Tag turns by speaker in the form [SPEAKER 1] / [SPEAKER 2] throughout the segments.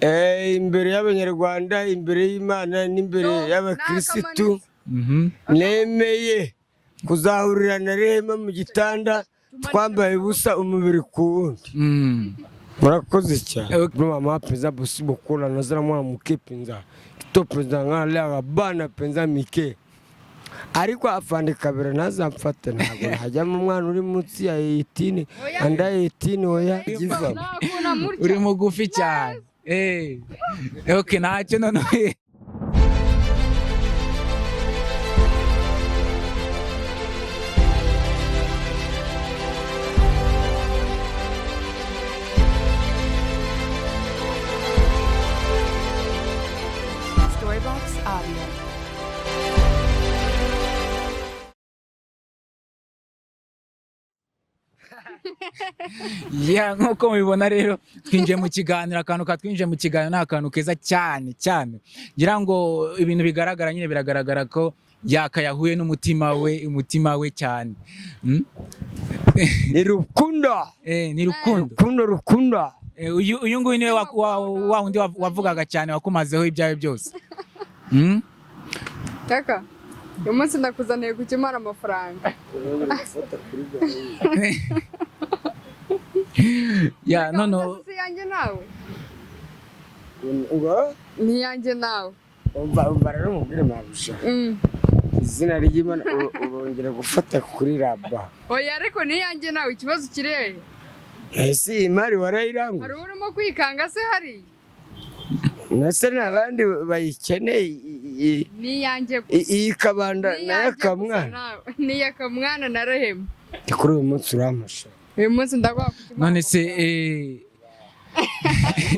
[SPEAKER 1] Imbere y'Abanyarwanda, imbere y'Imana n'imbere y'abakirisitu, nemeye kuzahurira na Rehema mu gitanda twambaye ubusa umubiri ku wundi. Murakoze cyane. Mama mpenza bosi bokola nazala mwana moke mpenza to mpenza nga alaka bana mpenza mike, ariko afande Kabera ntazamfate, ntabwo hajyamo umwana uri munsi ya 18, under 18, oya givamo.
[SPEAKER 2] Uri mugufi cyane. Okay, ntacyo noneho.
[SPEAKER 3] Storybox Audio.
[SPEAKER 2] Ya, nkuko mubibona rero twinjiye mu kiganiro. Akantu katwinjiye mu kiganiro ni akantu keza cyane cyane, ngira ngo ibintu bigaragara nyine, biragaragara ko Yaka yahuye n'umutima we, umutima we cyane.
[SPEAKER 1] Ni rukundo.
[SPEAKER 2] Ni rukundo.
[SPEAKER 1] Rukundo, rukundo.
[SPEAKER 2] Uyu nguyu niwe wa wundi wavugaga cyane, wakumazeho ibyawe byose.
[SPEAKER 4] Kaka, uyu munsi ndakuzaniye gukemura amafaranga.
[SPEAKER 2] Ya, none
[SPEAKER 4] Si yanjye nawe.
[SPEAKER 1] Ngo?
[SPEAKER 4] Ni iyanjye nawe.
[SPEAKER 1] Umva, umva rero mubwire mabusha. Izina ry'Imana, urongera gufata kuri raba.
[SPEAKER 4] Oya, ariko ni iyanjye nawe, ikibazo kiri hehe?
[SPEAKER 1] Ese iyi mari warayiranguye?
[SPEAKER 4] Hari urimo kwikanga se hariya?
[SPEAKER 1] Nase n'abandi bayikeneye
[SPEAKER 4] Ni iyanjye gusa.
[SPEAKER 1] Iyi kabanda
[SPEAKER 4] Ni
[SPEAKER 1] nayo
[SPEAKER 4] iyanjye gusa
[SPEAKER 1] akamwana.
[SPEAKER 4] nawe. Ni iyakamwana na Rehema.
[SPEAKER 1] Kuri uyu munsi uramusha.
[SPEAKER 4] Uyu munsi ndaguha ku kimara
[SPEAKER 2] None se
[SPEAKER 4] amafaranga.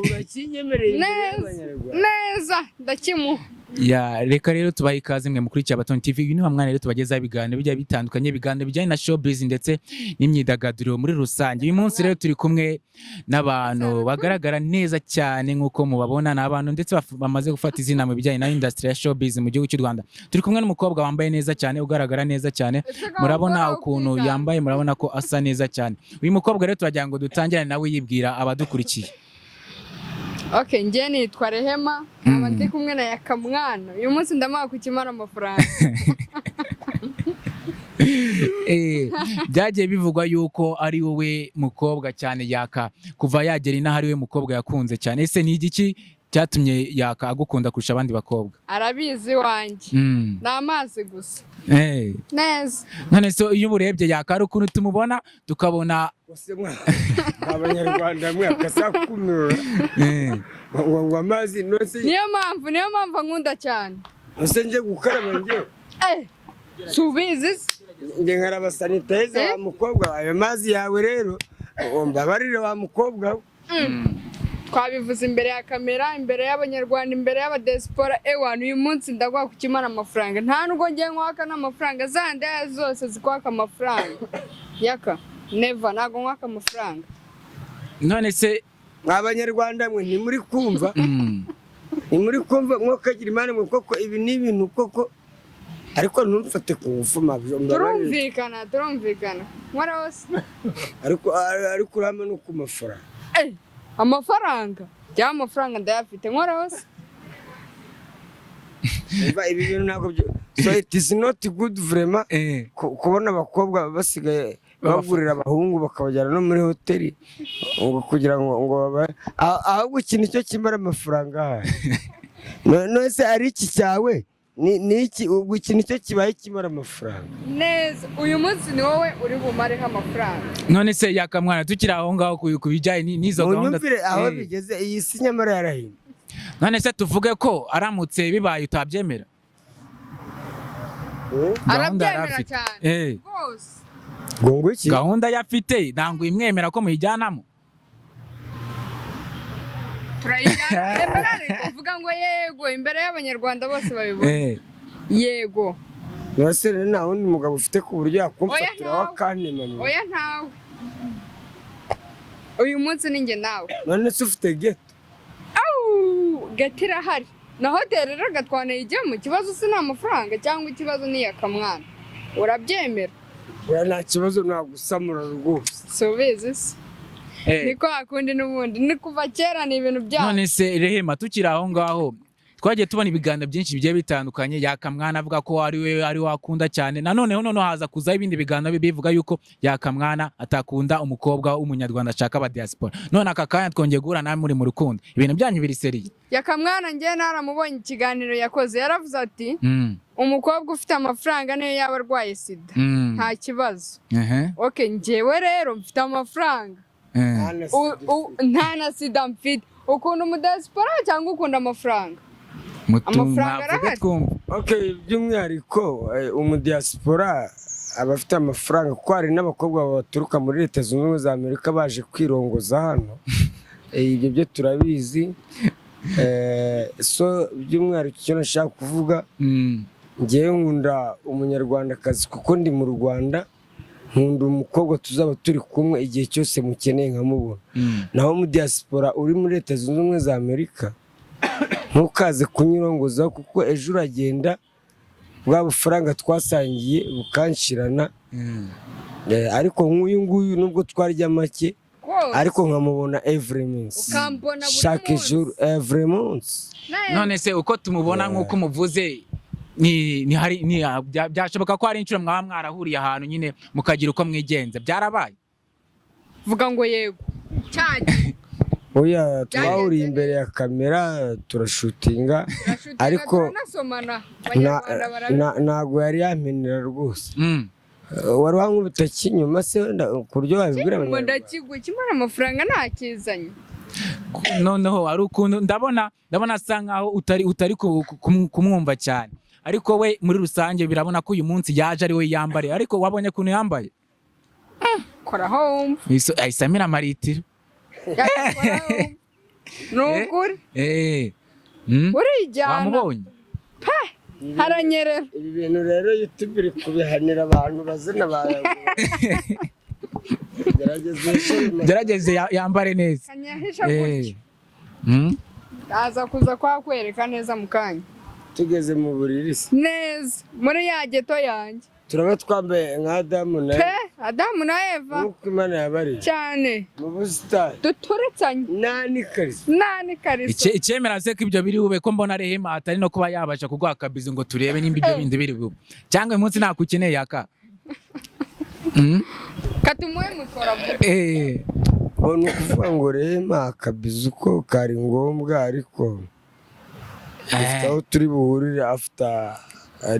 [SPEAKER 1] Urakinyemereye imbere
[SPEAKER 4] Neza.
[SPEAKER 1] y'Abanyarwanda?
[SPEAKER 4] Neza, ndakimuha.
[SPEAKER 2] Ya, reka rero tubahe ikaze mwe mukurikiye Abatoni TV. Uyu ni wa mwanya rero tubagezaho ibiganiro bigiye bitandukanye, ibiganiro bijyanye na showbiz ndetse n'imyidagaduro muri rusange. Uyu munsi rero turi kumwe n'abantu bagaragara neza cyane nk'uko mubabona, ni abantu ndetse bamaze gufata izina mu bijyanye na industry ya showbiz mu gihugu cy'u Rwanda. Turi kumwe n'umukobwa wambaye neza cyane, ugaragara neza cyane.
[SPEAKER 4] Ese ko
[SPEAKER 2] Murabona
[SPEAKER 4] ukora
[SPEAKER 2] ukuntu
[SPEAKER 4] ukwikanga?
[SPEAKER 2] yambaye, murabona ko asa neza cyane. Uyu mukobwa rero turagira ngo dutangirane nawe yibwira abadukurikiye.
[SPEAKER 4] Okay, njye nitwa Rehema, nkaba ndi kumwe na Yakamwana. Uyu munsi ndamuha ku kimara amafaranga.
[SPEAKER 2] Byagiye bivugwa yuko ari wowe mukobwa cyane Yaka kuva yagera inaha ari we mukobwa yakunze cyane. Ese ni igiki cyatumye Yaka agukunda kurusha abandi bakobwa?
[SPEAKER 4] Arabizi iwanjye. Ni amazi gusa. Neza.
[SPEAKER 2] None se iyo uburebye Yaka hari ukuntu tumubona tukabona
[SPEAKER 1] Ese mwa Abanyarwanda mwe akasakumira ngo amazi nose?
[SPEAKER 4] Niyo mpamvu ankunda cyane.
[SPEAKER 1] Nose nje gukaraba njye?
[SPEAKER 4] Si ubizi se?
[SPEAKER 1] Njye nkaraba sanitizer wa mukobwa, ayo mazi yawe rero mbabarire wa mukobwa we.
[SPEAKER 4] Twabivuze imbere ya kamera, imbere y'Abanyarwanda, imbere y'abadesipora. Ewana, uyu munsi ndaguha ku kimara amafaranga. Nta nubwo ngiye nkwaka n'amafaranga, za ndaya zose zikwaka amafaranga. Yaka, never, ntabwo nkwaka amafaranga.
[SPEAKER 2] None se
[SPEAKER 1] Mwa Banyarwanda mwe, ntimuri kumva? Ntimuri kumva mwokagira Imana mwe? Koko ibi ni ibintu koko, ariko ntumfate ku ngufu mabyo, mbabarire.
[SPEAKER 4] Turumvikana, turumvikana. Nkora hose.
[SPEAKER 1] Ariko urama no ku mafaranga.
[SPEAKER 4] Amafaranga? Jya, amafaranga ndayafite. Nkora hose.
[SPEAKER 1] Umva, ibi bintu ntabwo byo, so it is not good vraiment kubona abakobwa basigaye bagurira abahungu bakabajyana no muri hoteli ngo kugira ngo ahubwo ikintu cyo kimara amafaranga. None se ari iki cyawe ni iki? Ubwo ikintu cyo kibaye kimara amafaranga.
[SPEAKER 4] Neza, uyu munsi ni wowe uri bumareho amafaranga.
[SPEAKER 2] None se Yakamwana, tukiri aho ngaho ku bijyanye n'izo gahunda
[SPEAKER 1] Munyumvire aho bigeze, iyi si nyamara yarahinda.
[SPEAKER 2] None se tuvuge ko aramutse bibaye utabyemera? Gahunda yari
[SPEAKER 4] Arabyemera
[SPEAKER 2] afite.
[SPEAKER 4] cyane rwose.
[SPEAKER 1] Ngo iki?
[SPEAKER 2] Gahunda ye afite ntabwo imwemera ko muyijyanamo.
[SPEAKER 4] Turayijyana. Emera ariko uvuga ngo yego imbere y'Abanyarwanda bose babibona. Yego.
[SPEAKER 1] None se rero nta wundi mugabo ufite ku buryo yakumfatira
[SPEAKER 4] Oya, ntawe.
[SPEAKER 1] wakantemana?
[SPEAKER 4] Oya, ntawe. Uyu munsi ni njye nawe.
[SPEAKER 1] None se ufite ghetto?
[SPEAKER 4] Au, ghetto irahari na hoteli rero gatwanayijyamo. Ikibazo si ni amafaranga cyangwa ikibazo ni iyakamwana, urabyemera?
[SPEAKER 1] Oya, nta kibazo, nagusamura rwose.
[SPEAKER 4] Si ubizi se? Ni kwa kundi n'ubundi, ni kuva kera, ni ibintu byacu.
[SPEAKER 2] None se Rehema, tukiri aho ngaho, twagiye tubona ibiganiro byinshi bigiye bitandukanye, Yakamwana avuga ko ari we ari we akunda cyane. Nanoneho noneho haza kuzaho ibindi biganiro bivuga yuko Yakamwana atakunda umukobwa w'umunyarwanda, ashaka aba diaspora. None aka kanya twongeye guhura nawe muri mu rukundo, ibintu byanyu biri sérieux?
[SPEAKER 4] Yakamwana, njyewe naramubonye, ikiganiro yakoze yaravuze ati umukobwa ufite amafaranga niyo yaba arwaye sida nta kibazo. Okay, njyewe rero mfite amafaranga. Nta na sida mfite. Ukunda umudiaspora cyangwa ukunda amafaranga? Amafaranga
[SPEAKER 2] Mwavuge
[SPEAKER 4] arahari.
[SPEAKER 2] twumve.
[SPEAKER 1] Okay, by'umwihariko umudiaspora aba afite amafaranga, kuko hari n'abakobwa baturuka muri Leta Zunze Ubumwe za Amerika baje kwirongoza hano. Ibyo byo turabizi. So by'umwihariko icyo nashaka kuvuga, ngewe nkunda umunyarwandakazi kuko ndi mu Rwanda. Nkunda umukobwa tuzaba turi kumwe igihe cyose mukeneye nkamubona. Naho mu diaspora uri muri Leta Zunze Ubumwe za Amerika, ntukaze kunyirongozaho, kuko ejo uragenda bwa bufaranga twasangiye bukanshirana. Ariko nk'uyu nguyu, nubwo twarya make,
[SPEAKER 4] Rwose.
[SPEAKER 1] ariko nkamubona every minsi,
[SPEAKER 4] Ukambona buri
[SPEAKER 1] chaque
[SPEAKER 4] munsi.
[SPEAKER 1] jour, every month.
[SPEAKER 2] None se uko tumubona, nk'uko umuvuze, ni hari ni byashoboka ko hari inshuro mwaba mwarahuriye ahantu nyine mukagira uko mwigenza? Byarabaye?
[SPEAKER 4] Vuga ngo yego cyane.
[SPEAKER 1] Oya, twahuriye imbere ya kamera turashutinga, ariko
[SPEAKER 4] turanasomana, abanyarwanda barabizi.
[SPEAKER 1] Ntabwo yari yamenera rwose. Wari wankubita kinyuma se wenda ku buryo wabibwira
[SPEAKER 4] Ngo
[SPEAKER 1] abanyarwanda?
[SPEAKER 4] ndakigwa kimara amafaranga ntakizanye.
[SPEAKER 2] Noneho hari ukuntu ndabona asa nkaho utari kumwumva cyane, ariko we muri rusange birabona ko uyu munsi yaje ari we yambariye. Ariko wabonye ukuntu yambaye?
[SPEAKER 4] Koraho wumva.
[SPEAKER 2] Ahise amira amaritiro.
[SPEAKER 4] Koraho wumva. Ni ukuri. Urijyana.
[SPEAKER 2] Wamubonye?
[SPEAKER 4] Haranyerera.
[SPEAKER 1] Ibi bintu rero YouTube iri kubihanira abantu bazina bawe. Gerageza wishime.
[SPEAKER 2] Gerageze yambare neza.
[SPEAKER 4] Kanyahisha gutya. Aza kuza kwakwereka neza mu kanya.
[SPEAKER 1] Tugeze mu buriri se?
[SPEAKER 4] Neza muri ya ghetto yanjye.
[SPEAKER 1] Turaba twambaye nka Adamu na
[SPEAKER 4] Pe, Adamu na Eva.
[SPEAKER 1] Nk'uko Imana yabariye
[SPEAKER 4] Cyane.
[SPEAKER 1] mu busitani.
[SPEAKER 4] Duturitsanye.
[SPEAKER 1] Nta n'ikariso.
[SPEAKER 4] Nta n'ikariso.
[SPEAKER 2] Icyemera se ko ibyo biri bube, ko mbona Rehema atari no kuba yabasha kuguha akabizi ngo turebe nimba ibyo bindi biri bube, cyangwa uyu munsi ntabwo ukeneye yaka?
[SPEAKER 4] Katumuhe mukora vuba.
[SPEAKER 1] Ni ukuvuga ngo Rehema akabizi uko kari ngombwa, ariko dufite aho turi buhurire after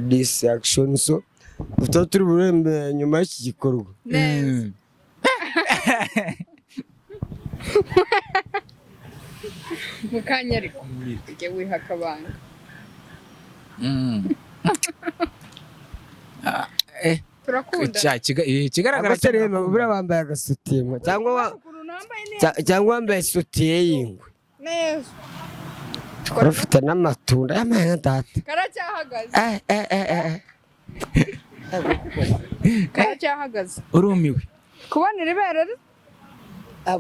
[SPEAKER 1] this action, so dufite aho turi buhurire nyuma y'iki gikorwa.
[SPEAKER 4] Neza. Mu kanya, ariko ujye wiha akabanga. Turakunda.
[SPEAKER 2] Ikigaragara
[SPEAKER 1] Ariko se Rehema, buriya wambaye agasutiye cyangwa
[SPEAKER 4] Ukuntu nambaye neza.
[SPEAKER 1] Cyangwa wambaye isutiye y'ingwe?
[SPEAKER 4] Neza.
[SPEAKER 1] Urafite n'amatunda y'amaya nka data.
[SPEAKER 4] Karacyahagaze.
[SPEAKER 1] Eh, eh, eh, eh.
[SPEAKER 4] Karacyahagaze.
[SPEAKER 2] Urumiwe.
[SPEAKER 4] Kubona iri bere.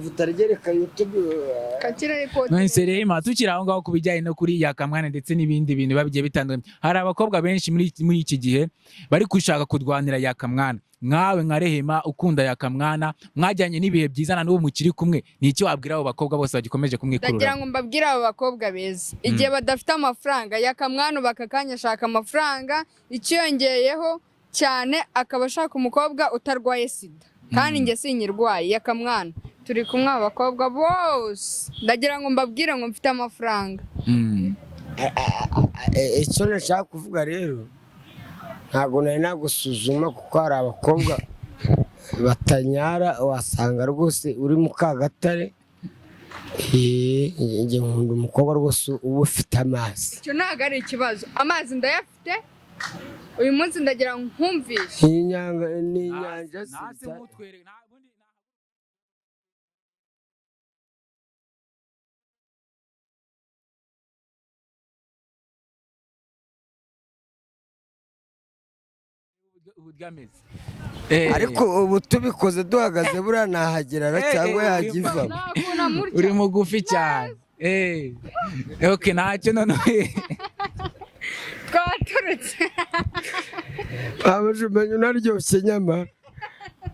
[SPEAKER 1] Utaryereka YouTube.
[SPEAKER 4] Kakira ikote.
[SPEAKER 2] None se Rehema, tukiri aho ngaho ku bijyanye no kuri Yakamwana ndetse n'ibindi bintu biba bigiye bitandukanye, hari abakobwa benshi muri iki gihe bari gushaka kurwanira Yakamwana. Nkawe nka Rehema ukunda Yakamwana, mwajyanye n'ibihe byiza na n'ubu mukiri kumwe, ni iki wabwira abo bakobwa bose bagikomeje
[SPEAKER 4] Ndagira
[SPEAKER 2] kumwikurura?
[SPEAKER 4] ngo mbabwire abo bakobwa beza, igihe badafite amafaranga, Yakamwana ubu aka kanya ashaka amafaranga, ikiyongeyeho cyane akaba ashaka umukobwa utarwaye sida, kandi njye sinyirwaye. Yakamwana turi kumwe, abo bakobwa bose ndagira ngo mbabwire ngo mfite amafaranga.
[SPEAKER 1] Icyo nashaka kuvuga rero, ntabwo nari nagusuzuma, kuko hari abakobwa batanyara, wasanga rwose uri mu kagatare. Njye nkunda umukobwa rwose uba ufite amazi.
[SPEAKER 4] Icyo ntabwo ari ikibazo, amazi ndayafite. Uyu munsi ndagira ngo nkumvishe.
[SPEAKER 1] Ni inyanja, ni inyanja.
[SPEAKER 2] Nase nk'utwereke. Uburyo ameze.
[SPEAKER 1] Ariko ubu tubikoze duhagaze, buriya nahagera cyangwa yajya ivamo?
[SPEAKER 4] Ntabwo namurya.
[SPEAKER 2] Uri mugufi cyane. Okay, ntacyo noneho.
[SPEAKER 4] Twaturutse.
[SPEAKER 1] Abajumenya unaryoshye nyamara.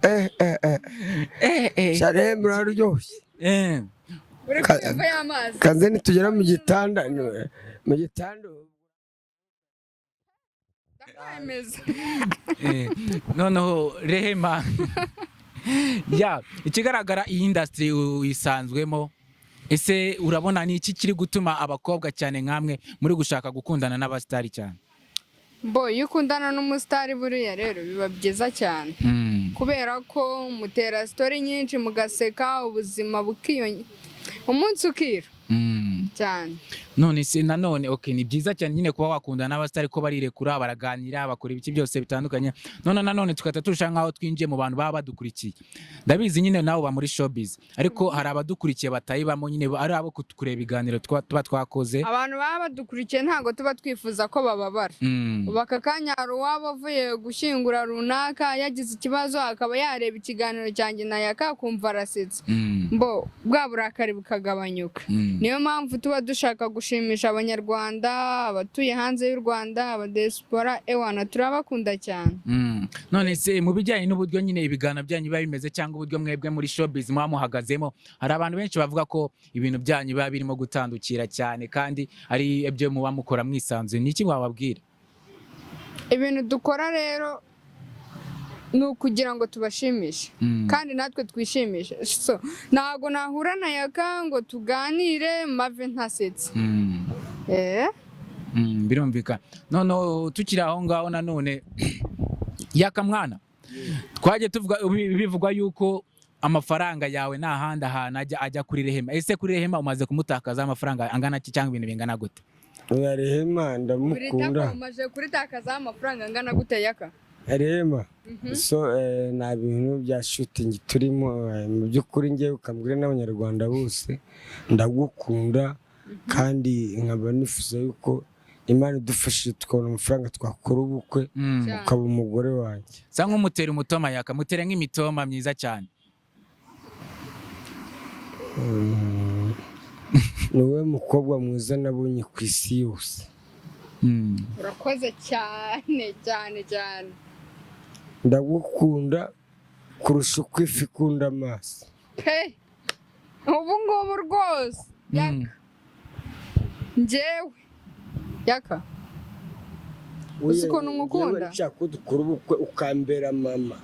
[SPEAKER 1] Eh, eh, eh.
[SPEAKER 2] Eh, eh.
[SPEAKER 1] Sha Rehema uraryoshye.
[SPEAKER 2] Eh.
[SPEAKER 4] Uri kumva y'amazi.
[SPEAKER 1] Kanze nitugera mu gitanda, mu gitanda.
[SPEAKER 4] Ndakwemeza.
[SPEAKER 2] Noneho Rehema, ya ikigaragara iyi industry uyisanzwemo. Ese urabona ni iki kiri gutuma abakobwa cyane nkamwe muri gushaka gukundana n'abasitari cyane?
[SPEAKER 4] Bo, iyo ukundana n'umusitari buriya rero biba byiza cyane, kubera ko mutera story nyinshi, mugaseka, ubuzima bukiyongera, umunsi ukira cyane.
[SPEAKER 2] None se nanone, okay, ni byiza cyane nyine kuba wakundana n'abasitari ko barirekura, baraganira, bakora ibiki byose bitandukanye. None nanone tugahita turusha nk'aho twinjiye mu bantu baba badukurikiye. Ndabizi nyine nawe uba muri showbiz, ariko hari abadukurikiye batayibamo nyine, ari abo kureba ibiganiro tuba twakoze.
[SPEAKER 4] Abantu baba badukurikiye ntabwo tuba twifuza ko bababara. Ubu aka kanya hari uwaba avuye gushyingura runaka, yagize ikibazo, akaba yareba ikiganiro cyanjye na Yaka, akumva arasetse, mbo bwa burakari bukagabanyuka. Niyo mpamvu tuba dushaka gushimisha Abanyarwanda, abatuye hanze y'u Rwanda, abadiyasipora. Ewana, turabakunda cyane.
[SPEAKER 2] None se mu bijyanye n'uburyo nyine ibiganiro byanyu biba bimeze, cyangwa uburyo mwebwe muri showbiz muba muhagazemo, hari abantu benshi bavuga ko ibintu byanyu biba birimo gutandukira cyane kandi ari ibyo muba mukora mwisanzuye. Ni iki wababwira?
[SPEAKER 4] Ibintu dukora rero ni ukugira ngo tubashimishe kandi natwe twishimishe. So ntabwo nahura na Yaka ngo tuganire mave ntasetse.
[SPEAKER 2] Birumvikana. Noneho tukiri aho ngaho nanone, Yaka mwana, twagiye tuvuga bivugwa yuko amafaranga yawe nta handi ahantu ajya kuri Rehema. Ese kuri Rehema umaze kumutakaza amafaranga angana iki cyangwa ibintu bingana gute?
[SPEAKER 1] Oya, Rehema ndamukunda.
[SPEAKER 4] Umaze kuritakazaho amafaranga angana gute, Yaka?
[SPEAKER 1] Rehema, so nta bintu bya shooting turimo. Mu by'ukuri ngewe ukambwira n'Abanyarwanda bose, ndagukunda kandi nkaba nifuza yuko Imana idufashije tukabona amafaranga twakora ubukwe, ukaba umugore wanjye.
[SPEAKER 2] Sa nk'umutera umutoma, Yaka, mutere nk'imitoma myiza cyane.
[SPEAKER 1] Ni wowe mukobwa mwiza nabonye ku isi yose.
[SPEAKER 4] Urakoze cyane cyane cyane.
[SPEAKER 1] Ndagukunda kurusha uko ifi ikunda amazi.
[SPEAKER 4] Pe, ubu ngubu rwose Yaka, njyewe Yaka, uzi ukuntu ngukunda?
[SPEAKER 1] Njyewe nshaka ko dukora ubukwe ukambera mama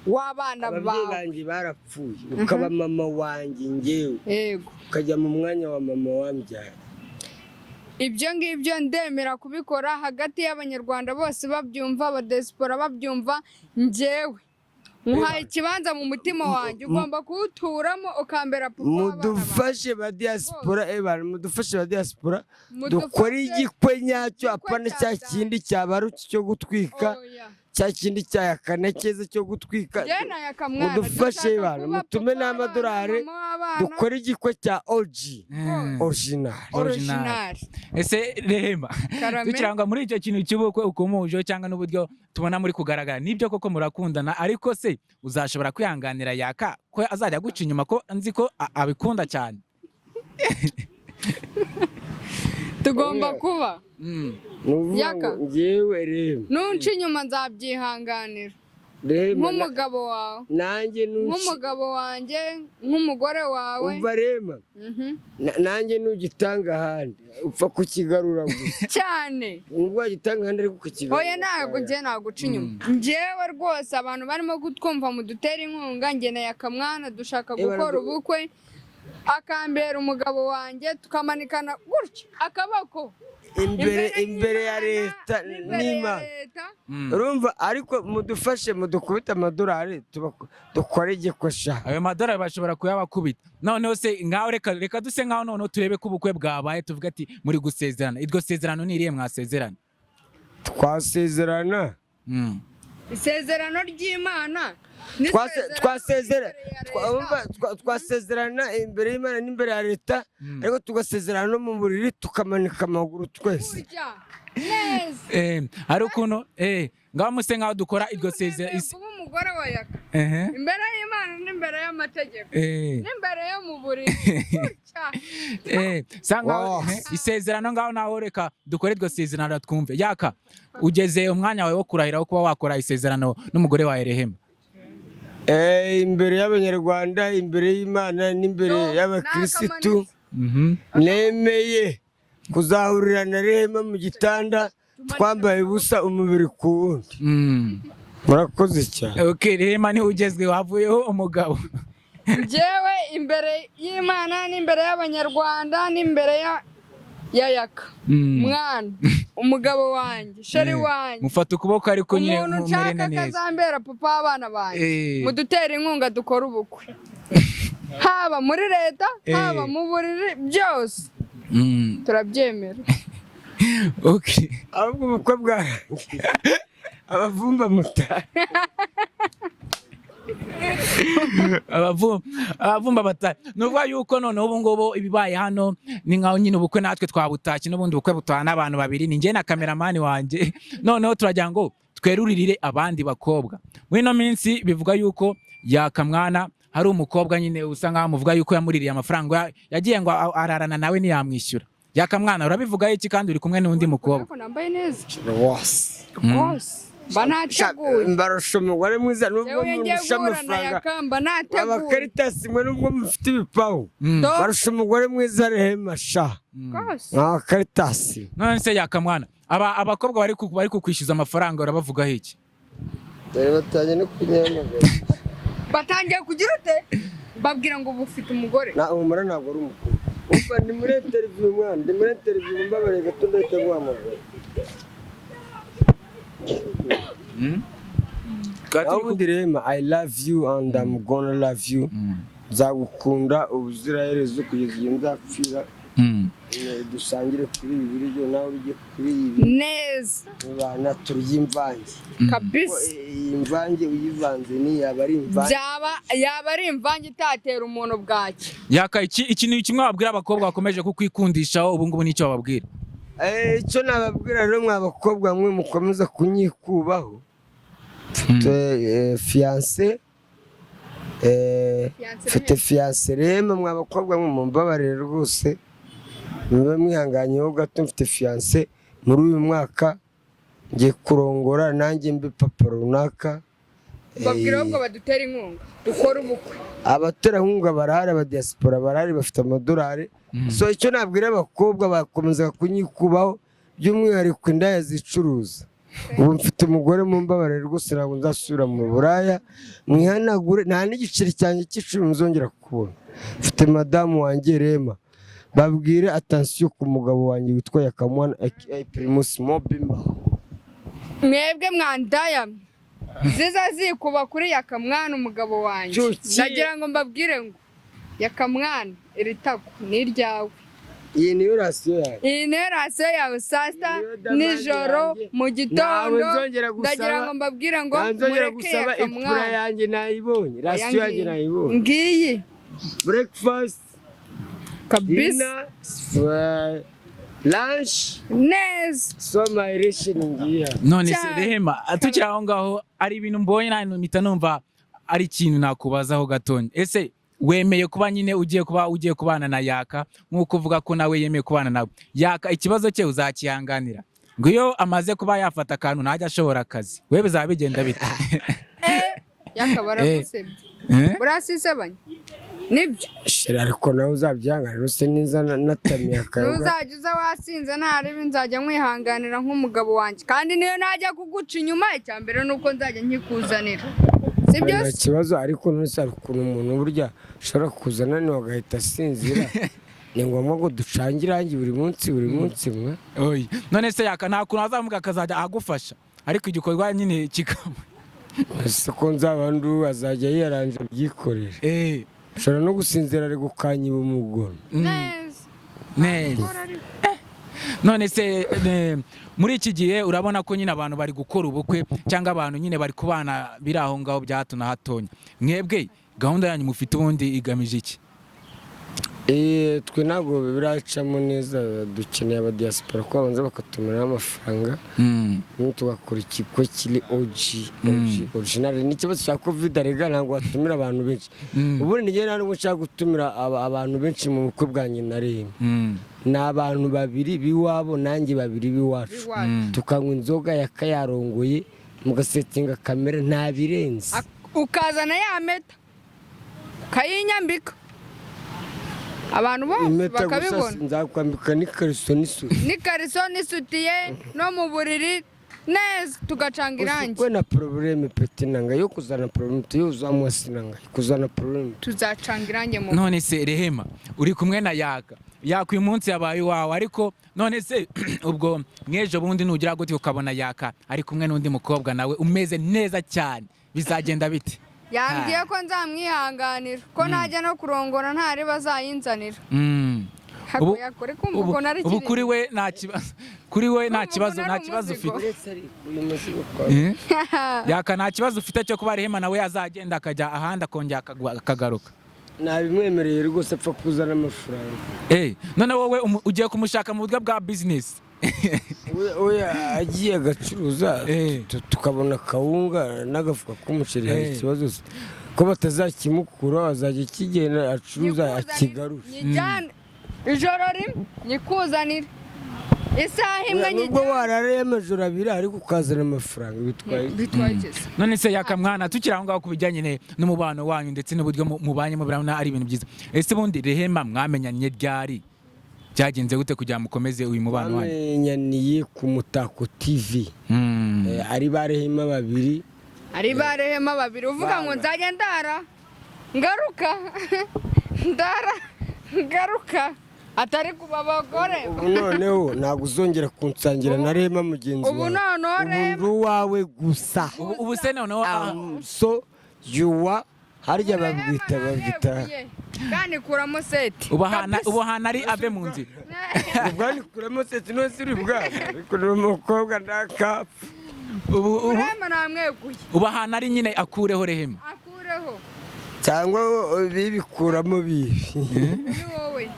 [SPEAKER 4] w'abana
[SPEAKER 1] Ababyeyi
[SPEAKER 4] bawe.
[SPEAKER 1] banjye barapfuye, ukaba mama wanjye njyewe, ukajya mu mwanya wa mama wambyaye.
[SPEAKER 4] Ibyo ngibyo ndemera kubikora hagati y'Abanyarwanda bose babyumva, abadiyasipora babyumva. Njyewe nkuhaye ikibanza mu mutima wanjye, ugomba kuwuturamo, ukambera papa w'abana bawe.
[SPEAKER 1] Mudufashe ba diaspora, abantu mudufashe ba diaspora,
[SPEAKER 4] Mudufashe.
[SPEAKER 1] dukore igikwe nyacyo,
[SPEAKER 4] Igikwe
[SPEAKER 1] apana
[SPEAKER 4] cya
[SPEAKER 1] cya
[SPEAKER 4] data.
[SPEAKER 1] kindi cyabaruki cyo gutwika,
[SPEAKER 4] Oya.
[SPEAKER 1] cya kindi cya Yakana keza cyo gutwika.
[SPEAKER 4] Njyewe na Yaka mwana
[SPEAKER 1] Mudufashe
[SPEAKER 4] dushaka
[SPEAKER 1] bantu,
[SPEAKER 4] kuba
[SPEAKER 1] mutume
[SPEAKER 4] papa
[SPEAKER 1] n'amadolari,
[SPEAKER 4] w'abana, mama w'abana.
[SPEAKER 1] dukore igikwe cya OG, original.
[SPEAKER 4] Original.
[SPEAKER 2] Ese Rehema,
[SPEAKER 4] Karame.
[SPEAKER 2] tukirangwa muri icyo kintu cy'ubukwe ukomojeho cyangwa n'uburyo tubona muri kugaragara, nibyo koko murakundana, ariko se uzashobora kwihanganira Yaka ko azajya aguca inyuma, ko nzi ko abikunda cyane?
[SPEAKER 4] Tugomba kuba
[SPEAKER 1] Ni ukuvuga
[SPEAKER 4] Yaka.
[SPEAKER 1] ngo njyewe Rehema,
[SPEAKER 4] nunca inyuma nzabyihanganira
[SPEAKER 1] Rehema,
[SPEAKER 4] nk'umugabo wawe,
[SPEAKER 1] nanjye nunci
[SPEAKER 4] nk'umugabo wanjye, nk'umugore wawe.
[SPEAKER 1] Umva Rehema, nanjye nugitanga ahandi upfa kukigarura gusa.
[SPEAKER 4] Cyane.
[SPEAKER 1] Nubwo wagitanga ahandi ariko ukakigarura.
[SPEAKER 4] Oya, ntabwo njye naguca inyuma. Njyewe rwose abantu barimo kutwumva, mudutera inkunga. Njye na Yakamwana dushaka gukora ubukwe, akambera umugabo wanjye, tukamanikana gutya akaboko
[SPEAKER 1] Imbere, imbere ya
[SPEAKER 4] y'Imana,
[SPEAKER 1] leta
[SPEAKER 4] n'imbere ya
[SPEAKER 1] n'Imana.
[SPEAKER 4] leta.
[SPEAKER 1] Urumva, ariko mudufashe mudukubite amadolari, dukore igikwe sha.
[SPEAKER 2] Ayo madolari bashobora kuyabakubita. Noneho se nkaho reka duse nkaho noneho turebe ko ubukwe bwabaye, tuvuge ati muri gusezerana. Iryo sezerano ni irihe mwasezerana?
[SPEAKER 1] Twasezerana
[SPEAKER 4] Isezerano ry'Imana
[SPEAKER 1] twasezera
[SPEAKER 4] n'imbere ya leta.
[SPEAKER 1] Urumva, twasezerana imbere y'Imana n'imbere ya leta, ariko tugasezerana no mu buriri, tukamanika amaguru twese.
[SPEAKER 4] Gutya neza.
[SPEAKER 2] Hari ukuntu ngaho muse nkaho dukora iryo sezerano.
[SPEAKER 4] Nemeye kuba umugore wa Yaka imbere y'Imana n'imbere y'amategeko n'imbere yo mu buriri gutya.
[SPEAKER 2] Sa nkaho
[SPEAKER 1] Wow.
[SPEAKER 2] isezerano ngaho naho reka dukore iryo sezerano twumve. Yaka, ugeze umwanya wawe wo kurahira wo kuba wakora isezerano n'umugore wawe Rehema.
[SPEAKER 1] Imbere y'Abanyarwanda, imbere y'Imana n'imbere y'abakirisitu, nemeye kuzahurira na Rehema mu gitanda twambaye ubusa umubiri ku wundi. Murakoze cyane.
[SPEAKER 2] Okay, Rehema niwe ugezweho, havuyeho umugabo.
[SPEAKER 4] Njyewe imbere y'Imana n'imbere y'Abanyarwanda n'imbere ya Yaka mwana, umugabo wanjye, chéri wanjye,
[SPEAKER 2] Mufata ukuboko ariko nyine
[SPEAKER 4] umuntu
[SPEAKER 2] mumerene
[SPEAKER 4] nshaka
[SPEAKER 2] neza.
[SPEAKER 4] kazambera papa w'abana banjye, mudutere inkunga dukore ubukwe, haba muri leta, haba mu buriri, byose turabyemera.
[SPEAKER 2] Okay.
[SPEAKER 1] Ahubwo ubukwe bwarangiye, abavumba mutari.
[SPEAKER 2] Abavumba batari, ni ukuvuga yuko noneho ubu ngubu ibibaye hano ni nkaho nyine ubukwe natwe twabutashye. N'ubundi bukwe butaha n'abantu babiri, ni njye na kameramani wanjye. Noneho turagira ngo tweruririre abandi bakobwa. Muri ino minsi bivuga yuko Yakamwana hari umukobwa nyine usa nkaho muvuga yuko yamuririye amafaranga, yagiye ngo ararana nawe ntiyamwishyura. Yakamwana, urabivugaho iki kandi uri kumwe n'undi mukobwa?
[SPEAKER 4] Ariko nambaye neza
[SPEAKER 1] Rwose.
[SPEAKER 4] rwose, mba nateguye.
[SPEAKER 1] Mbarusha umugore mwiza nubwo
[SPEAKER 4] Yewe, ngiye
[SPEAKER 1] mundusha
[SPEAKER 4] guhura na
[SPEAKER 1] amafaranga.
[SPEAKER 4] Yaka mba nateguye.
[SPEAKER 1] Abakaritasi mwe, nubwo mufite ibipawu, barusha umugore mwiza Rehema sha.
[SPEAKER 4] Rwose.
[SPEAKER 1] Abakaritasi.
[SPEAKER 2] None se Yakamwana, aba abakobwa bari kukwishyuza amafaranga urabavugaho iki?
[SPEAKER 1] Dore batangiye no kunyamagana.
[SPEAKER 4] Batangiye kugira ute? Babwira ngo ubu ufite umugore.
[SPEAKER 1] Na umura ntabwo ari umukuru. Umva, ndi muri interview mwana, ndi muri interview, mbabare gato, ndahita guhamagara. Naho ubundi Rehema, I love you and I'm gonna love you. Nzagukunda ubuziraherezo kugeza igihe nzapfira. Dusangire kuri ibi biryo, nawe urye kuri ibi.
[SPEAKER 4] Neza.
[SPEAKER 1] Bana turye imvange.
[SPEAKER 4] Kabisa.
[SPEAKER 1] Iyi mvange uyivanze niyaba ari imvange.
[SPEAKER 4] Byaba yaba ari imvange itatera umuntu bwaki.
[SPEAKER 2] Yaka, iki ni kimwe wabwira abakobwa bakomeje kukwikundishaho ubu ngubu, nicyo bababwira?
[SPEAKER 1] Icyo nababwira rero, mwa bakobwa mwe mukomeza kunyikubaho, mfite fiancé,
[SPEAKER 4] Fiancé.
[SPEAKER 1] mfite fiancé Rehema. Mwa bakobwa mwe mumbabarire rwose, mube mwihanganyeho gato, mfite fiancé. Muri uyu mwaka ngiye kurongora nanjye mbe papa runaka.
[SPEAKER 4] Babwira ahubwo badutera inkunga dukore ubukwe.
[SPEAKER 1] Abaterankunga barahari, abadiaspora barahari, bafite amadolari. So icyo nabwira abakobwa bakomeza kunyikubaho, by'umwihariko indaya zicuruza, ubu mfite umugore, mu mbabare rwose, ntabwo nzasubira mu buraya. Mwihanagure, nta n'igiceri cyanjye cy'icumi muzongera kubona. Mfite madamu wanjye Rema. Babwire attention ku mugabo wanjye witwa Yakamwana aka Primus Mobimba.
[SPEAKER 4] Mwebwe mwandaya ziza zikuba kuri Yakamwana umugabo wanjye,
[SPEAKER 1] Cyuki.
[SPEAKER 4] ndagira ngo mbabwire ngo Yakamwana, iri tako ni iryawe.
[SPEAKER 1] Iyi niyo ration yanjye.
[SPEAKER 4] Iyi niyo ration yawe, saa sita,
[SPEAKER 1] Niyo damage
[SPEAKER 4] nijoro,
[SPEAKER 1] yanjye.
[SPEAKER 4] mu
[SPEAKER 1] Ntawe
[SPEAKER 4] gitondo.
[SPEAKER 1] nzongera
[SPEAKER 4] Ndagira
[SPEAKER 1] gusaba,
[SPEAKER 4] ngo mbabwire ngo
[SPEAKER 1] ntawe nzongera
[SPEAKER 4] mureke
[SPEAKER 1] gusaba ipura.
[SPEAKER 4] Yakamwana.
[SPEAKER 1] Yanjye nayibonye, ration yanjye nayibonye.
[SPEAKER 4] Ngiyi.
[SPEAKER 1] Breakfast,
[SPEAKER 4] Kabisa.
[SPEAKER 1] dinner, lunch.
[SPEAKER 4] Neza.
[SPEAKER 1] So my ration ngiye.
[SPEAKER 2] None se
[SPEAKER 4] Cyane.
[SPEAKER 2] Rehema, tukiri aho ngaho, ari ibintu mbonye nawe mpita numva ari ikintu nakubazaho gatonya. Ese wemeye kuba nyine ugiye kubana na Yaka nk'uko uvuga ko nawe yemeye kubana nawe? Yaka ikibazo cye uzakihanganira? Ngo iyo amaze kuba yafata akantu ntajya ashobora akazi, we bizaba bigenda bite?
[SPEAKER 4] Yaka, baragusebye.
[SPEAKER 2] Eh?
[SPEAKER 4] Burasisebanya nibyo.
[SPEAKER 1] Chéri, ariko nawe uzabyihanganira use neza natamiye akayoga.
[SPEAKER 4] Ntuzajya uza wasinze, ntarebe, nzajya nkwihanganira nk'umugabo wanjye, kandi niyo najya kuguca inyuma, icya mbere ni uko nzajya nkikuzanira, sibyo?
[SPEAKER 1] Nta kibazo, ariko ntuse hari ukuntu umuntu burya ashobora kuza ananiwe agahita asinzira. Ni ngombwa ngo ducange irangi buri munsi buri munsi mwa?
[SPEAKER 2] Oya. None se Yaka, nta kuntu azamuga akazajya agufasha ariko igikorwa nyine kikaba
[SPEAKER 1] Ese ko nzaba ndu azajya yiyaranje abyikorera? Ushobora no gusinzira ari gukanyiba umugono.
[SPEAKER 4] Neza.
[SPEAKER 2] Neza.
[SPEAKER 4] Kora ariko.
[SPEAKER 2] None se muri iki gihe urabona ko nyine abantu bari gukora ubukwe cyangwa abantu nyine bari kubana biri aho ngaho bya hato na hatonya, mwebwe gahunda yanyu mufite ubundi igamije iki?
[SPEAKER 1] Twe ntabwo biracamo neza, dukeneye abadiaspora ko babanza bakatumiraho amafaranga, ubundi tugakora ikigo kiri OG, OG original. N'ikibazo cya Covid arega ntabwo watumira abantu benshi. Ubundi njyewe nta nubwo nshaka gutumira abantu benshi mu bukwe bwanjye na Rehema. Ni abantu babiri b'iwabo, nanjye babiri b'iwacu,
[SPEAKER 4] Iwacu.
[SPEAKER 1] tukanywa inzoga, yakayarongoye, mugasetinga kamera, nta birenze.
[SPEAKER 4] Ukazana ya mpeta ukayinyambika, abantu bose
[SPEAKER 1] Impeta gusa?
[SPEAKER 4] bakabibona.
[SPEAKER 1] Nzakwambika n'ikariso n'isuti.
[SPEAKER 4] N'ikariso n'isutiye, no mu buriri neza, tugacanga irangi.
[SPEAKER 1] Usikwe na problème, petit na ngai, yo kuzana problème te, yo uza mwasi na ngai, kuzana problème.
[SPEAKER 4] Tuzacanga irangi mu
[SPEAKER 2] None se Rehema, uri kumwe na Yaka, Yaka uyu munsi yabaye iwawe, ariko none se ubwo mw'ejo bundi nugira gute ukabona Yaka ari kumwe n'undi mukobwa nawe umeze neza cyane, bizagenda bite?
[SPEAKER 4] Yambwiye ko nzamwihanganira, ko najya no kurongora ntari bazayinzanira. Yakore kumva ukuntu ari
[SPEAKER 2] Ubu kuri we nta kibazo, kuri we nta
[SPEAKER 4] Kumva
[SPEAKER 2] kibazo,
[SPEAKER 4] ukuntu
[SPEAKER 2] nta
[SPEAKER 4] ari
[SPEAKER 2] kibazo
[SPEAKER 4] umuzigo.
[SPEAKER 2] ufite. Eh? Yaka, nta kibazo ufite cyo kuba Rehema nawe yazagenda akajya ahandi akongera akagaruka?
[SPEAKER 1] Nabimwemereye rwose, apfa kuzana amafaranga.
[SPEAKER 2] None wowe ugiye kumushaka mu buryo bwa business?
[SPEAKER 1] We agiye agacuruza, tukabona kawunga n'agafuka k'umuceri, hari ikibazo se ko batazakimukura? Azajya kigenda acuruza akigarura.
[SPEAKER 4] Nyijyane ijoro rimwe, nyikuzanire isaha imwe.
[SPEAKER 1] Nubwo
[SPEAKER 4] Nyijyane.
[SPEAKER 1] warareye amajoro 2 ariko ukazana amafaranga, bitwaye iki?
[SPEAKER 4] Bitwaye iki se?
[SPEAKER 2] None se Yaka mwana, tukiri aho ngaho ku bijyanye n'umubano wanyu ndetse n'uburyo mubanye, mubirabona ari ibintu byiza, ese ubundi Rehema mwamenyanye ryari? Byagenze gute kugira ngo mukomeze uyu mubano wanyu?
[SPEAKER 1] Bamenyaniye ku Mutako TV. Ari ba Rehema babiri.
[SPEAKER 4] Ari ba Rehema babiri, uvuga ngo nzajya ndara ngaruka, ndara ngaruka, atari kuba abagore.
[SPEAKER 1] Ubu noneho ntabwo uzongera kunsangira na Rehema mugenzi
[SPEAKER 4] Ubu
[SPEAKER 1] wawe.
[SPEAKER 4] noneho
[SPEAKER 1] Ubu
[SPEAKER 4] Rehema-
[SPEAKER 1] ndi uwawe gusa.
[SPEAKER 2] Ubu se noneho
[SPEAKER 1] So yuwa harya babwita
[SPEAKER 4] Namweguye. Kandi kuramo seti.
[SPEAKER 2] Ubu ahantu
[SPEAKER 4] Kabisa.
[SPEAKER 2] ubu ahantu ari ave mu nzira.
[SPEAKER 1] Ubwanikuramo seti nose uri bwana, ariko ni umukobwa ndakapfa.
[SPEAKER 2] Ubu
[SPEAKER 4] Rehema namweguye.
[SPEAKER 2] Ubu ahantu ari nyine akureho Rehema.
[SPEAKER 4] Akureho.
[SPEAKER 1] Cyangwa bibikuramo bibi.
[SPEAKER 4] Ni wowe.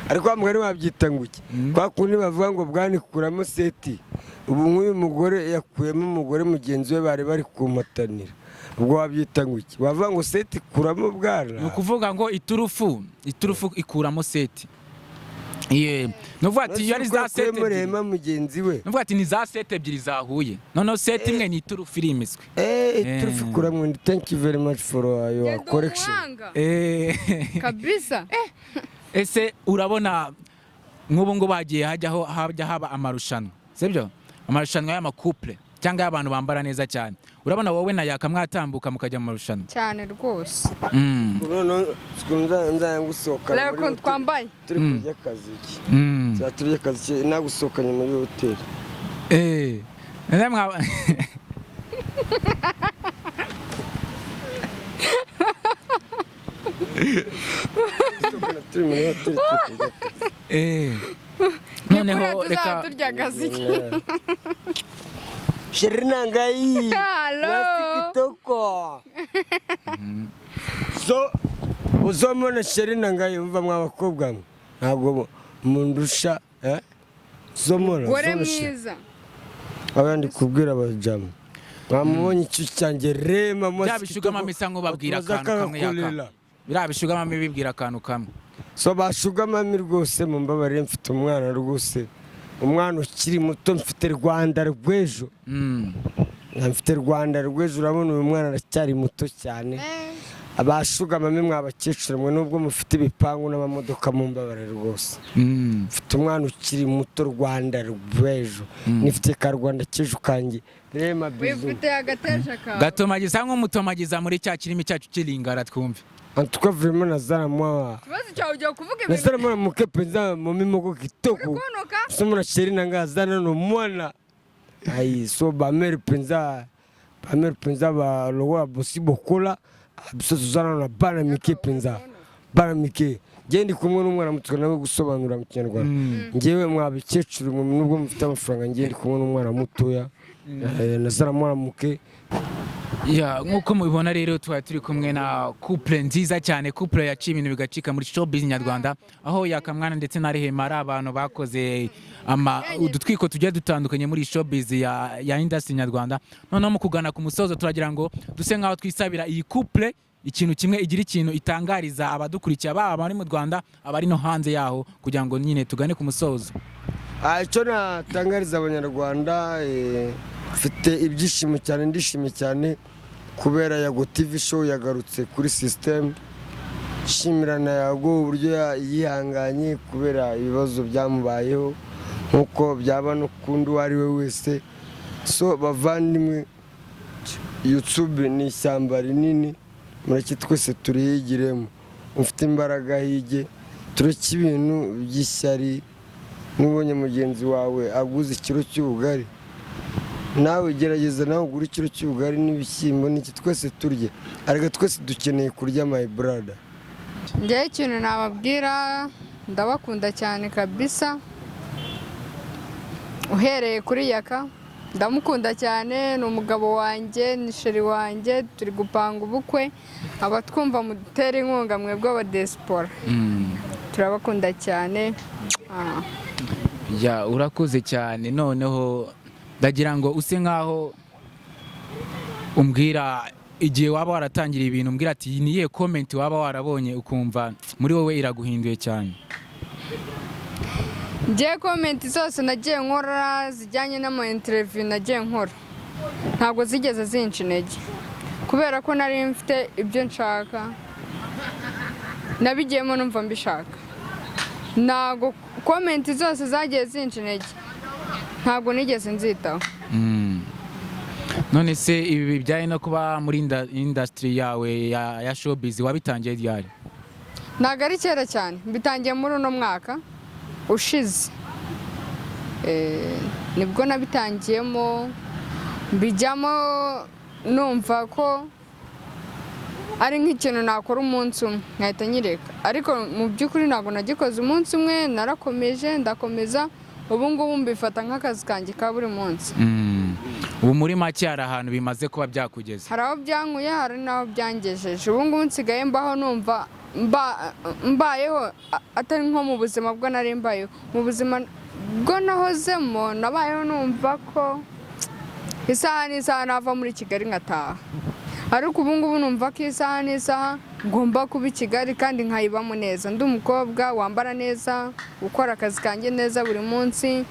[SPEAKER 1] Ariko wa mugani wabyita ngo iki, kwa kundi bavuga ngo bwanikuramo seti, ubu nk'uyu mugore yakuyemo umugore mugenzi we bari bari kumatanira, ubwo wabyita ngo iki? Wavuga ngo seti ikuramo bwana?
[SPEAKER 2] Ni ukuvuga ngo iturufu ikuramo seti. Ye, ni ukuvuga ati iyo ari za seti
[SPEAKER 1] yakuyemo
[SPEAKER 2] ebyiri,
[SPEAKER 1] Rehema mugenzi we.
[SPEAKER 2] ni ukuvuga ati ni za seti ebyiri zahuye, noneho seti imwe ni iturufu irimiswe.
[SPEAKER 1] Iturufu ikuramo indi. Thank you very much for your
[SPEAKER 4] Genda
[SPEAKER 1] correction.
[SPEAKER 4] umuhanga. Kabisa.
[SPEAKER 2] Ese urabona nk'ubu ngubu hagiye hajyaho hajya haba amarushanwa, sibyo, amarushanwa y'ama couple cyangwa y'abantu bambara neza cyane, urabona wowe na Yaka mwatambuka mukajya mu marushanwa?
[SPEAKER 4] Cyane rwose.
[SPEAKER 1] Noneho nzajya ngusohokana
[SPEAKER 4] Reba
[SPEAKER 1] muri
[SPEAKER 4] ukuntu
[SPEAKER 1] hoteli.
[SPEAKER 4] twambaye.
[SPEAKER 1] Turi kurya akaziki. Tuzaba turya akaziki nagusohokanye muri hoteli.
[SPEAKER 2] None mwaba-
[SPEAKER 1] Turi muri hoteli turi kurya akazi.
[SPEAKER 2] Noneho
[SPEAKER 4] Kuriya
[SPEAKER 2] reka
[SPEAKER 4] tuzaba turya akaziki.
[SPEAKER 1] Chéri na ngai.
[SPEAKER 4] Hello.
[SPEAKER 1] Mwasi kitoko. So uzomona chéri na ngai, umva mwa bakobwa mwe. Ntabwo mundusha eh? Uzomona.
[SPEAKER 4] Gore
[SPEAKER 1] Uzomona chéri.
[SPEAKER 4] mwiza.
[SPEAKER 1] Abandi kubwira abajamu. Mwamubonye icyo cyanjye Rema mwasi
[SPEAKER 2] Bya bishugamami bisa nk'ubabwira akantu kamwe, Yaka, biriya bishugamami bibwira akantu kamwe.
[SPEAKER 1] So bashugamami rwose mumbabarire, mfite umwana rwose, umwana ukiri muto, mfite Rwanda rw'ejo. Mfite Rwanda rw'ejo, urabona uyu mwana aracyari muto cyane. Abashugamami mwa bakecuru mwe, nubwo mufite ibipangu n'amamodoka, mumbabarire rwose. Mfite umwana ukiri muto, Rwanda rw'ejo, nifite ka Rwanda k'ejo kanjye Rema, bisous.
[SPEAKER 4] Wifite agateja kawe.
[SPEAKER 2] Gatomagiza nk'umutomagiza muri cya kirimi cyacu cy'ilingara twumve.
[SPEAKER 1] En tout cas vraiment nazala mwa
[SPEAKER 4] Ikibazo cyawe, ugiye kuvuga ibintu.
[SPEAKER 1] nasala mwana moke mpenza, momi moko kitoko.
[SPEAKER 4] Uri kunuka.
[SPEAKER 1] Somona chéri na nga aza nano mwana ai, so bamere mpenza, bamere mpenza balokola bosi bokola, biso toza nano na bana mike mpenza, bana mike. Ngewe ndi kumwe n'umwana muto nawe gusobanura mu Kinyarwanda. Ngewe mwa bikecuru mwe, nubwo mufite amafaranga, ngewe ndi kumwe n'umwana mutoya. Nazara mwana muke.
[SPEAKER 2] Ya, nk'uko mubibona rero twari turi kumwe na couple nziza cyane, couple yaciye ibintu bigacika muri showbiz nyarwanda, aho Yakamwana ndetse na Rehema ari abantu bakoze ama udutwiko tugiye dutandukanye muri showbiz ya industry nyarwanda. Noneho mu kugana ku musozo turagira ngo duse nkaho twisabira iyi couple ikintu kimwe, igira ikintu itangariza abadukurikiye, baba abari mu Rwanda, abari no hanze yaho, kugira ngo nyine tugane ku musozo.
[SPEAKER 1] Icyo natangariza Abanyarwanda, mfite ibyishimo cyane, ndishimye cyane. Kubera Yago TV Show yagarutse kuri system. Nshimira na Yago uburyo yihanganye kubera ibibazo byamubayeho, nk'uko byaba no kundi uwo ari we wese. So bavandimwe, YouTube ni ishyamba rinini, mureke twese turihigiremo. Ufite imbaraga hige, tureke ibintu by'ishyari. Nubonye mugenzi wawe aguze ikiro cy'ubugari, nawe gerageza nawe ugure ikiro cy'ubugari n'ibishyimbo n'iki, twese turye. Ariko twese dukeneye kurya, my brother.
[SPEAKER 4] Njyewe ikintu nababwira, ndabakunda cyane kabisa. Uhereye kuri Yaka, ndamukunda cyane, ni umugabo wanjye, ni chéri wanjye, turi gupanga ubukwe. Abatwumva mudutere inkunga, mwebwe abadiyasipora. Turabakunda cyane.
[SPEAKER 2] Ya, urakoze cyane. Noneho ndagira ngo use nkaho umbwira igihe waba waratangiriye ibintu, umbwira ati ni iyihe comment waba warabonye ukumva muri wowe iraguhinduye cyane?
[SPEAKER 4] Ngiye comment zose nagiye nkora zijyanye n'ama interview nagiye nkora, ntabwo zigeze zinca intege, kubera ko nari mfite ibyo nshaka, nabigiyemo numva mbishaka. Ntabwo comment zose zagiye zinca intege, ntabwo nigeze nzitaho.
[SPEAKER 2] None se ibi bijyanye no kuba muri industry yawe ya showbiz wabitangiye ryari?
[SPEAKER 4] Ntabwo ari kera cyane, mbitangiye muri uno mwaka ushize. Nibwo nabitangiyemo, mbijyamo numva ko ari nk'ikintu nakora umunsi umwe nkahita nyireka, ariko mu by'ukuri ntabwo nagikoze umunsi umwe, narakomeje, ndakomeza. Ubu ngubu mbifata nk'akazi kanjye ka buri munsi.
[SPEAKER 2] Ubu muri make hari ahantu bimaze kuba byakugeza?
[SPEAKER 4] Hari aho byankuye, hari n'aho byangejeje. Ubu ngubu nsigaye mbaho numva mbayeho atari nko mu buzima bwo nari mbayeho. Mu buzima bwo nahozemo, nabayeho numva ko isaha n'isaha nava muri Kigali nkataha, ariko ubu ngubu numva ko isaha n'isaha ngomba kuba i Kigali kandi nkayibamo neza, ndi umukobwa wambara neza, ukora akazi kanjye neza buri munsi,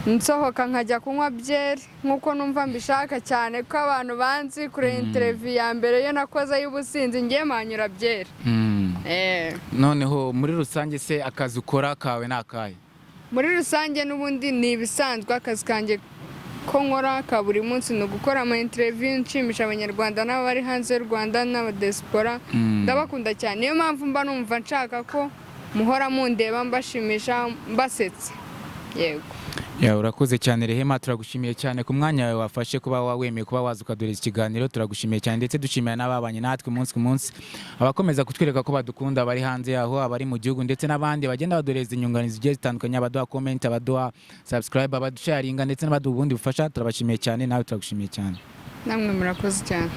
[SPEAKER 4] nsohoka nkajya kunywa byeri nk'uko numva mbishaka, cyane ko abantu banzi kure interview ya mbere yo nakoze y'ubusinzi, ngiye manyura byeri.
[SPEAKER 2] Noneho muri rusange se akazi ukora kawe ni akahe?
[SPEAKER 4] Muri rusange n'ubundi ni ibisanzwe, akazi kanjye ko nkora ka buri munsi ni ugukora ama interview nshimisha Abanyarwanda n'abari hanze y'u Rwanda n'abadiyasipora. Ndabakunda cyane, niyo mpamvu mba numva nshaka ko muhora mundeba mbashimisha, mbasetsa, yego.
[SPEAKER 2] Ya, urakoze cyane Rehema, turagushimiye cyane ku mwanya wawe wafashe kuba wemeye kuba waza ukaduhereza ikiganiro. Turagushimiye cyane, ndetse dushimira n'ababanye natwe umunsi ku munsi, abakomeza kutwereka ko badukunda, abari hanze yaho, abari mu gihugu, ndetse n'abandi bagenda baduhereza inyunganizi zigiye zitandukanye, abaduha comment, abaduha subscribe, abadusharinga, ndetse n'abaduha ubundi bufasha. Turabashimiye cyane, nawe turagushimiye cyane.
[SPEAKER 4] Namwe murakoze cyane.